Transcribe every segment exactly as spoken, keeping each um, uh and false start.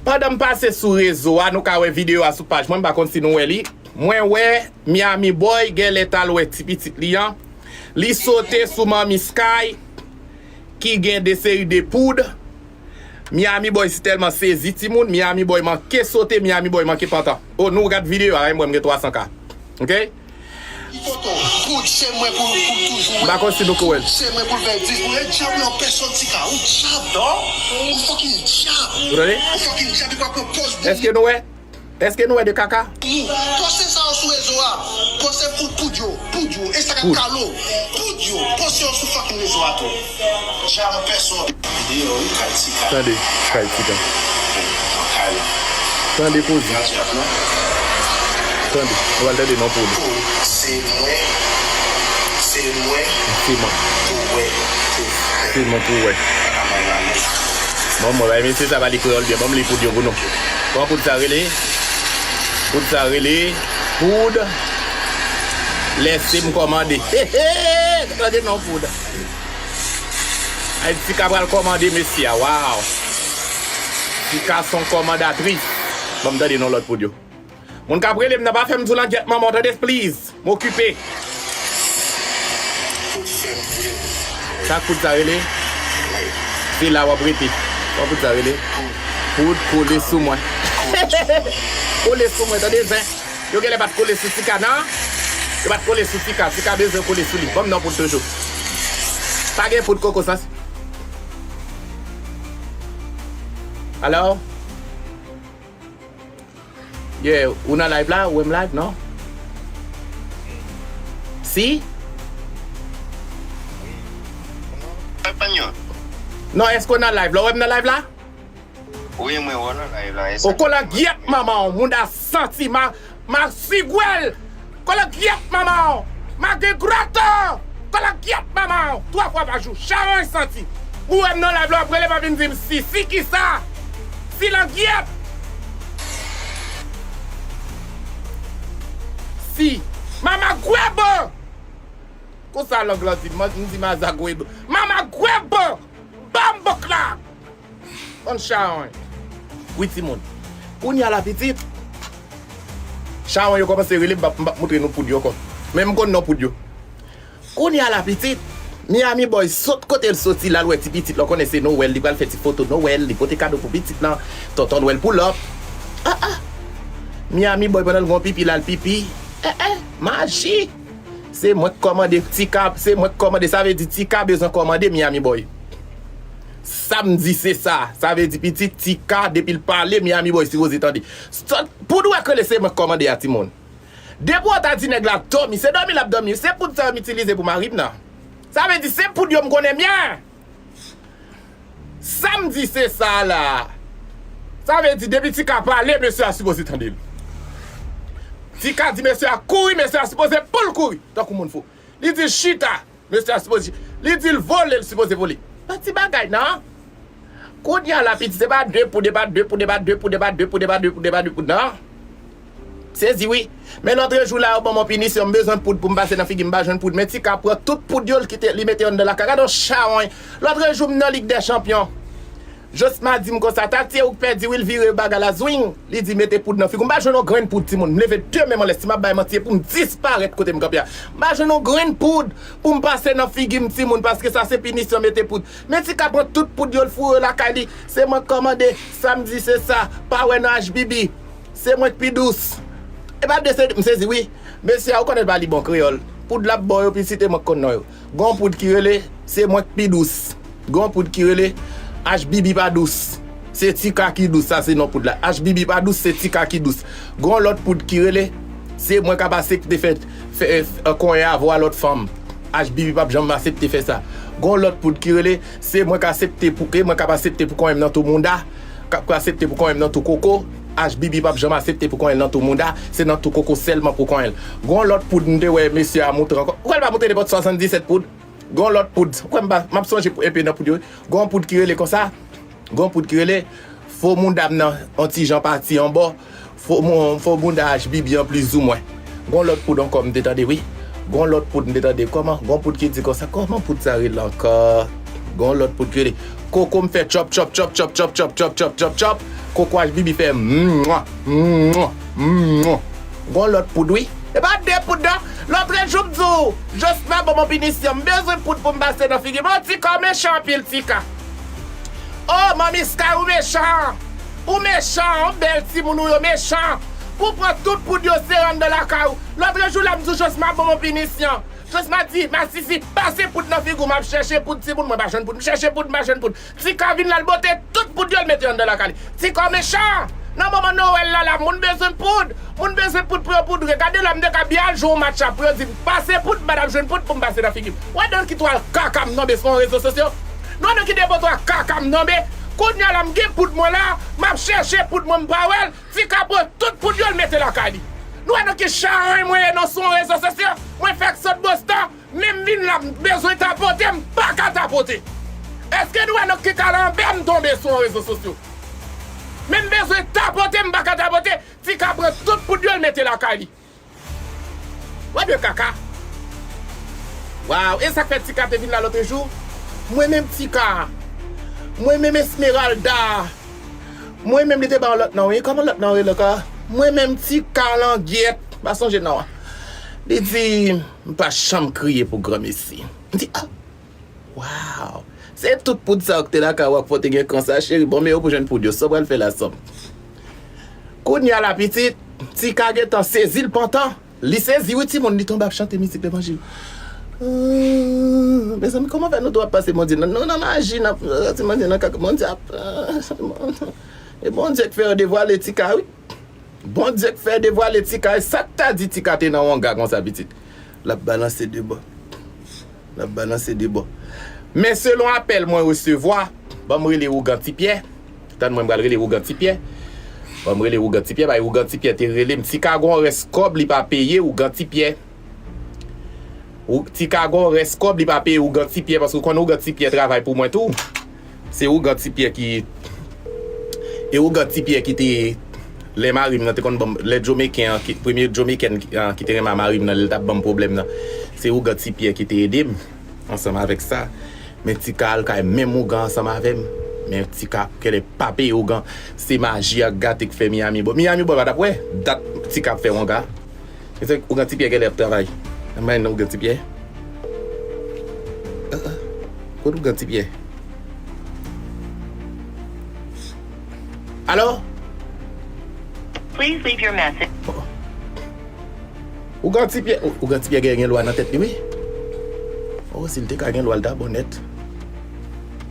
Pandan m pase sou rezo a, nou ka wè videyo a sou paj mwen, m pa konn si nou wè li. Mwen wè Miami Boy genlè t al wè ti pitit li an. Li sote sou Manmi Sky, ki gen de seri de poud. Miami Boy si tèlman sezi timoun, Miami Boy manke sote, Miami Boy manke pantan. Oh, nou gad videyo a, m wè m gen twa san K. Ok? Foto, poud, se mwen pou, pou toujou. M pa konn si nou ko wè l. Se mwen pou l fè dis pou e djab nan pèsòn ti ka. Ou djab, non? Ou fucking djab. Ou tande? Ou fucking djab, li pa pran pòz pou. Èske nou wè? Èske nou wè de kaka? Poste sa yo sou rezo a. Poste pou poud yo. Poud yo. E sa k ap kalo. Poud yo. Poste yo sou fucking rezo a tou. Djab an pèsòn. Videyo, wi, kay ti ka. Tande, kay ti ka. Kay la. Tande koze. Tande, nou al tande non poud. Se mwen. Se mwen. Se mwen. Pou wè. Pou fè. Se mwen pou wè. Bon, mwen bay mesye sa pa li kreyòl byen. Ban m li poud yo pou nou. Kòman poud sa rele? Poud sa rele poud. Lèse m kòmande. He, he! Tande non poud. Ay, Tika pral kòmande mesye a. Waw. Tika se yon kòmandatris. Ban m tande non lòt poud yo. Moun k ap rele m nan pa fè m di w langyèt manman w tande, please. M okipe. Sa poud sa rele? Se la w ap rete. Sa poud sa rele? Poud kole sou mwen. Kole sou mwen, tande zen. Yo genlè pa t kole sou Tika, non? Yo pa t kole sou Tika. Tika bezwen kole sou li. Ban m non poud toujou. Pa gen poud koko sa. Alo? Yeah, ou nan live la? Ou wè m live, non? Si? Non, èske w nan live la? Ou wè m nan live la? Wi, mwen wè w nan live la. O kolangyèt manman w, mouda santi ma, ma sigwèl. Kolangyèt manman w, ma gen gròtò. Kolangyèt manman w, twa fwa pa jou, chawony santi. Ou wè m nan live la, w ap rele m ap vin di m si, si kisa? Si langyèt. Si. Mama gwèbo. Konsa lang lan di, m di maza gwèbo. Mama gwèbo. Banm bòk la. Bann chawony. Wi, timoun. Kounye a la, pitit. Chawony yo kòmanse rele m, m p ap, m p ap moutre nou poud yo ankò. Men m konn non poud yo. Kounye a la, pitit. Miami Boy sot kote l soti la, l wè ti pitit la, w konnen se Nwèl, li pral fè ti foto Nwèl, li pote kado pou pitit lan, tonton Nwèl pull up. Ah, ah. Miami Boy pandan l gon pipi la, l pipi. Eh, eh, maji. Se mwen k kòmande Tika, se mwen k kòmande, sa vle di Tika bezwen kòmande Miami Boy. Sa m di se sa, sa vle di pitit Tika, depi l pale, Miami Boy sipoze tande. Sòt, poud ou wè k rele se mwen k kòmande a, timoun. Depi w ta di nèg la dòmi, se dòmi l ap dòmi, se poud sa yo m itilize pou mari m nan. Sa vle di se poud yo m konnen byen. Sa m di se sa la. Sa vle di depi Tika pale, mesye a sipoze tande l. Tika di mesye a kouri, mesye a sipoze pou l kouri. Tankou moun fou. Li di l chita, mesye a sipoze. Li di l vole, l sipoze vole. Pa ti bagay, non. Kounye a la, pitit, se pa de poud, e pa de poud, e pa de poud, e pa de poud, e pa de poud, e pa de poud, non. Sezi wi. Men lòt jou la, yo ban m yon pinisyon, m bezwen poud pou m pase nan figi m, m pa jwenn poud. Men Tika pran tout poud yo, l kite, li mete yo anndan lakay. Gade yon chawony. Lòt jou, m nan Lig dè Chanpyon. Josma di m konsa, Tatie, ou k pèdi wi, l vire bagay la, zwing. Li di, mete poud nan figi w. M pa jwenn yon grenn poud, timoun. M leve de men m anlè, si m ap bay manti, e pou m disparèt kote m kanpe a. M pa jwenn yon grenn poud pou m pase nan figi m, timoun, paske sa se pinisyon mete poud. Men Tika pran tout poud yo, l foure yo lakay li. Se mwen k kòmande, sa m di se sa. Pa wè nan H B B. Se mwen k pi dous. E pa de se, m sezi wi. Mesye a, ou konnen l pa li bon kreyòl. Poud l ap ba w yo, pitit, e mwen k konn non yo. Gon poud ki rele, se mwen k pi dous. Gon poud ki rele, H B B pa dous. Se Tika ki dous, sa se non poud la. H B B pa dous, se Tika ki dous. Gon lòt poud ki rele, se mwen k ap asepte fè, fè, fè, konyen avè lòt fanm. H B B p ap janm asepte fè sa. Gon lòt poud ki rele, se mwen k asepte pou, ke mwen k ap asepte pou konyen m nan tou mounda, k ap, k ap asepte pou konyen m nan tou koko. H B B p ap janm asepte pou konyen l nan tou mounda, se nan tou koko sèlman pou konyen l. Gon lòt poud m te wè mesye a moutre ankò. Ou kwè l pa moutre nenpòt swasanndisèt poud? Gon lòt poud. Ou kwè m pa, m ap sonje pou enpe nan poud yo. Gon poud ki rele konsa. Gon poud ki rele fo mounda m nan, yon ti jan pati anbò. Fo, mon, fo mounda H B B an plizoumwen. Gon lòt poud ankò m te tande wi. Gon lòt poud m te tande. Kòman? Gon poud ki di konsa. Kòman poud sa rele ankò? Gon lòt poud ki rele koko m fè tchòp, tchòp, tchòp. Koko H B B fè mwa, mwa, mwa. Gon lòt poud wi. E pa de poud non. Lòtrejou m di w, Josma ban m yon pinisyon. M bezwen poud pou m pase nan figi m. Oh, Tika, w mechan anpil, Tika. Oh, manmi Sky, ou mechan. Ou mechan, yon bèl timoun ou yo mechan. Pou pran tout poud yo sere anndan lakay ou. Lòtrejou la m di w Josma ban m yon pinisyon. Josma di, Masisi, pase poud nan figi w, m ap chèche poud timoun, mwen pa jwenn poud. M chèche poud, m pa jwenn poud. Tika vin la, l bote tout poud yo, l mete anndan lakay li. Tika w mechan! Nan moman Nwèl la, la, moun bezwen poud. Moun bezwen poud pou yo poudre. Gade la, m te ka byen al jwe yon match la pou yo di m pase poud, m pa t ap jwenn poud pou m pase nan figi m. Wè nan ki twal kaka m tonbe sou yon rezo sosyo? Nou wè nan ki depotwa kaka m tonbe? Kounye a la, m gen poud mwen la, m ap chèche poud mwen, m pa wè l. Tika pran tout poud yo, l mete lakay li. Nou wè nan ki charany mwen ye non sou yon rezo sosyo? Mwen fèk sot Boston. Men m vin la, m bezwen tapote, m pa ka tapote. Èske nou wè nan ki kalanbè m tonbe sou yon rezo sosyo? Men m bezwen tapote, m pa ka tapote. Tika pran tout poud yo, l mete lakay li. Wè de kaka. Waw, e sa k fè Tika te vin la lòtrejou? Mwen menm Tika. Mwen menm Esmeralda. Mwen menm li te ba yon lòt non wi. Kòman lòt non rele ankò? Mwen menm Tika Langyèt. Pa sonje non an. Li di, m pa janm kriye pou granmesi. M di, ah! Waw! Se tout poud sa yo ki te lakay ou a k fè w te gen kan sa, cheri. Bon, men yo pou jwenn poud yo. Sa w pral fè la, sòm? Kounye a la, pitit, Tika gentan sezi l pantan. Li sezi, wi, timoun, li tonbe ap chante mizik levanjil. Ah, mezanmi, kòman fè nou tou ap pase Bondye nan, nou nan maji, n ap, ah, ti Bondye nan kaka, Bondye ap, ah, e Bondye k fè yo devwale Tika, wi. Bondye k fè devwale Tika, e sa k ta di Tika te nan wonga konsa, pitit. L ap balanse de bò. L ap balanse de bò. Men selon apèl mwen resevwa, ban m rele Ougan Ti Pyè. Tann mwen, m pral rele Ougan Ti Pyè. Ban m rele Ougan Ti Pyè, bay Ougan Ti Pyè te rele m. Tika gon rès kòb li pa peye Ougan Ti Pyè. Ou, Tika gon rès kòb li pa peye Ougan Ti Pyè, paske ou konn Ougan Ti Pyè travay pou mwen tou. Se Ougan Ti Pyè ki, e Ougan Ti Pyè ki te, lè mari m nan te konn ban m, lè Jamaican an, ki, premye Jamaican ki, an, ki te renmen a mari m nan, lè l t ap ban m pwoblèm nan. Se Ougan Ti Pyè ki te ede m ansanm avèk sa. Men Tika al kay menm Ougan ansanm avè m. Men Tika genlè pa peye Ougan. Se maji ak gate k fè Miami Boy. Miami Boy pa t ap wè dat Tika ap fè wonga. Mesye, Ougan Ti Pyè genlè ap travay. Ann bay non Ougan Ti Pyè. Ah, ah. Kote Ougan Ti Pyè? Alo? Please leave your message. Oh. Ougan Ti Pyè, Ougan Ti Pyè gen, gen lwa nan tèt li, wi. Oh, si l te ka gen lwa, l ta bon nèt.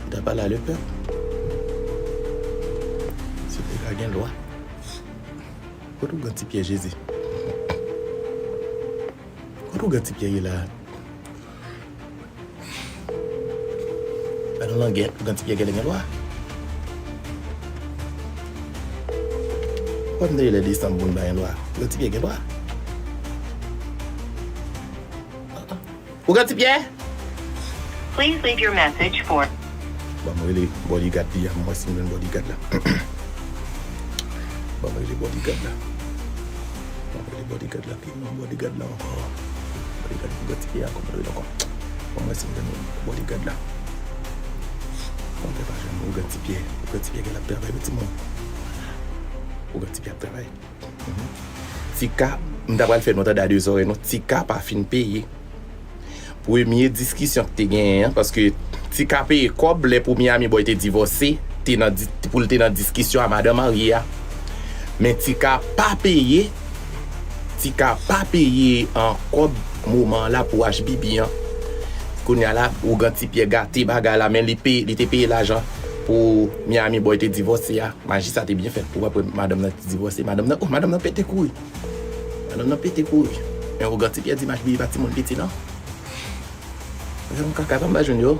Li ta pale a lepèp. Si l te ka gen lwa. Kote Ougan Ti Pyè, Jezi? Kote Ougan Ti Pyè ye la? Ba nou langèt, Ougan Ti Pyè genlè gen lwa. Kòm de lè desanm moun ba gen lwa. Ougan Ti Pyè gen lwa. Ougan Ti Pyè? Please leave your message for. Ban m rele bodyguard li a, m wè si m jwenn bodyguard la. Ban m rele bodyguard la. Ban m rele bodyguard la, ki non bodyguard la ankò? Bodyguard Ougan Ti Pyè a, kòman l rele ankò? Ban m wè si m jwenn bodyguard la. Bon, m pa jwenn Ougan Ti Pyè. Ougan Ti Pyè genlè ap travay, wi, timoun. Ougan Ti Pyè ap travay. Tika, m ta pral fè nou tande a de zòrèy nou. Tika pa fin peye premye diskisyon ki te genyen an, paske Tika peye kòb lè pou Miami Boy te divòse, te nan di-, pou l te nan diskisyon a madanm marye a. Men Tika pa peye, Tika pa peye an kòb moman an la pou H B B an. Kounye a la, Ougan Ti Pyè gate bagay la, men li peye, li te peye lajan pou Miami Boy te divòse a. Maji sa te byen fèt pou apre madanm nan te divòse. Madanm nan, oh, madanm nan pete kouri. Madanm nan pete kouri. Men Ougan Ti Pyè di H B B pa timoun piti non. Yon kaka pa m pa jwenn yo.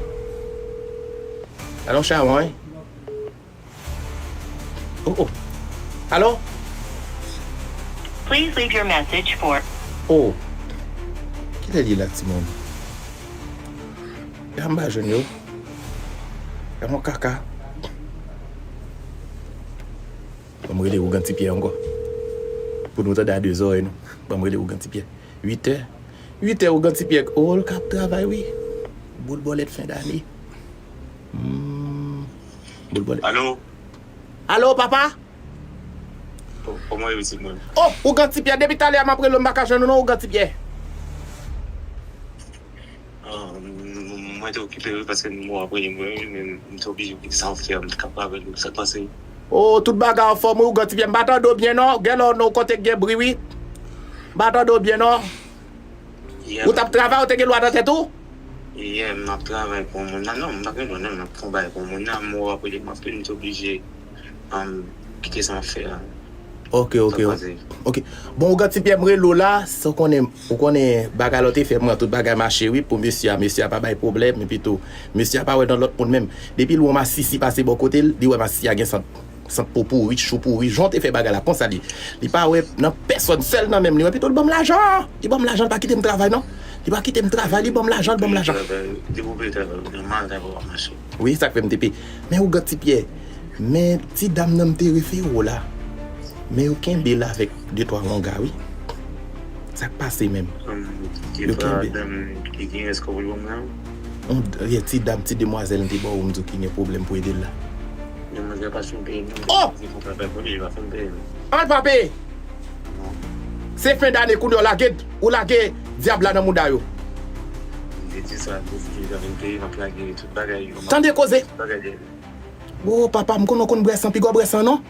Alon chawon, wi. Oh, oh. Alo? Please leave your message for. Oh. Kilè li la, timoun? Ya m pa jwenn yo. Ya m kaka. Ban m rele Ougan Ti Pyè ankò. Pou nou tande a de zòrèy nou. Ban m rele Ougan Ti Pyè. Uit è. Uit è Ougan Ti Pyè. Oh, l k ap travay, wi. Boul bòlèt fen dane. Hmm. Boul bòlèt. Alo? Alo, papa? Kòman yo di mwen? Oh, ougan Ti Pyè, depi talè a m ap rele w, m pa ka jwenn ou non, ougan Ti Pyè. Ah, m- mwen te okipe wi paske m wè ap rele mwen wi, men m te oblije kite sa m fè a, m t ap avèk ou, sa k pase? Oh, tout bagay anfòm wi, ougan Ti Pyè, m pa tande w byen non, gen lè w nan yon kote k gen bri wi. M pa tande w byen non. Ou t ap travay, ou te gen lwa nan tèt ou? Yeah, m ap travay pou moun nan. Non, m pa gen lwa non, m ap fè yon bagay pou moun nan, m wè ap rele m anpil, m te oblije um, kite sa m ap fè a. Ok, ok, ok. Bon, ougan Ti Pyè, m rele w la, sa w konnen, ou konnen bagay la w te fè, mwen, tout bagay mache wi, pou mesye a, mesye a pa bay pwoblèm, epi tou, mesye a pa wè nan lòt moun menm. Depi l wè yon masisi pase bò kote l, li wè masisi a gen sant, sant po pouri, chou pouri, jan w te fè bagay la, konsa li. Li pa wè nan pèsòn, sèl nan menm li, epi tou, li ban m lajan, li ban m lajan, li pa kite m travay non. Li pa kite m travay, li ban m lajan, li ban m lajan. Depi w peye travay, ou gen mal travay w ap mache. Wi, sa k fè m te peye. Men ougan Ti Pyè, men ti dam nan m te refere w la, men yo kenbe l avèk de twa wonga wi. Sa k pase menm? Yo kenbe. Ki gen rès kòb ou ban mwen an? Yon ye ti dam, ti demwazèl m te ba w, m di w ki gen pwoblèm pou ede l la. Demwazèl pa fin peye non. Oh! Di pou travay pou li, li pa fin peye non. An pa peye. Se fen dane kounye a w lage, ou lage dyab la nan mouda yo. M te di sa, m te di li pa fin peye, m ap lage tout bagay yo. Tande koze. Tout bagay de Oh papa, m konnen w konn bwè san, piga w bwè san non.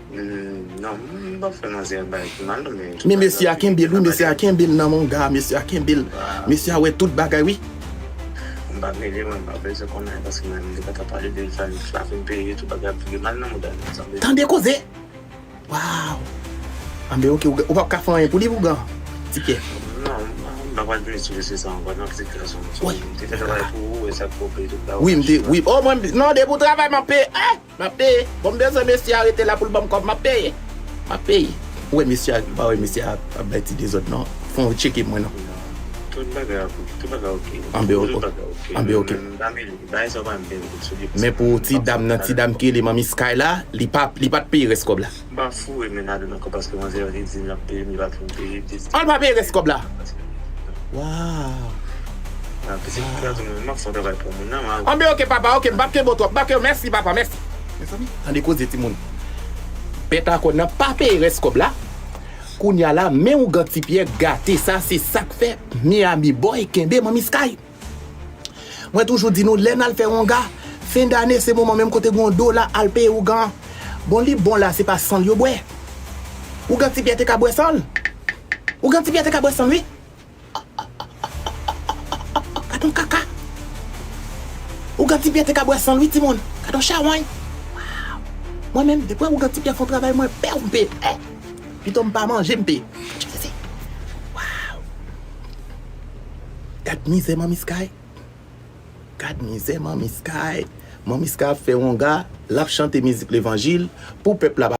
Mm, non, m pa fè manzè bay ki mal non, men Men mesye a kenbe l wi, mesye a kenbe l nan wonga, mesye a kenbe l. Mesye a wè tout bagay wi. M pa rele mwen, m pa bezwen konnen paske mwen m te pa ta pale de l, sa sa fin peye tout bagay ap vire mal nan mouda l, sa vle di. Tande koze. Waw. Anben ok, ou p ap ka fè anyen pou li ougan Ti Pyè? Non, m pa pral vini sou dosye sa ankò nan ptit gason. M te fè travay pou ou, e sa k pou peye tout la. Wi, m te, wi. Oh, mwen, non, depi w travay, m ap peye. Eh! M ap peye. Bon, m bezwen mesye a rete la pou l ban m kòb, m ap peye. M ap peye. Ou wè mesye a, ou pa wè mesye a ap bay ti dezòd non. Fò w tcheke mwen non. Tout bagay ap, tout bagay ok. Anben ok. Tout bagay ok. Anben ok. M pa mele, bagay sa yo pa menm peye sou li. Men pou ti dam nan, ti dam ki rele Manmi Sky la, li pa, li pa t peye rès kòb la. M pa foure men ladan ankò paske manzè yo te di l ap peye m, li pa fin peye, li te di. An pa peye rès kòb la. Waw. Ah, pitit gason mwen, m ap fè yon travay pou moun nan, m a Anben ok papa, ok, m p ap kenbe w twòp. M p ap kenbe w, mèsi papa, mèsi. Mezanmi, tande koze timoun. Bèt akò nan pa peye rès kòb la. Kounye a la, men ougan Ti Pyè gate sa, se sa k fè Miami Boy kenbe Manmi Sky. Mwen toujou di nou, lè n al fè wonga, fen dane se moman menm kote gen yon dola al peye ougan. Bon, li bon la, se pa san l yo bwè. Ougan Ti Pyè te ka bwè san l. Ougan Ti Pyè te ka bwè san l, wi. Gad on kaka. Ougan Ti Pyè te ka bwè san l, wi, timoun. Gad on chawony. Waw. Mwen menm, depi ougan Ti Pyè fè yon travay, mwen pè w m peye. Eh. Pito m pa manje, m peye. Waw. Gad mizè Manmi Sky. Gad mizè Manmi Sky. Manmi Sky ap fè wonga, l ap chante mizik levanjil pou pèp la.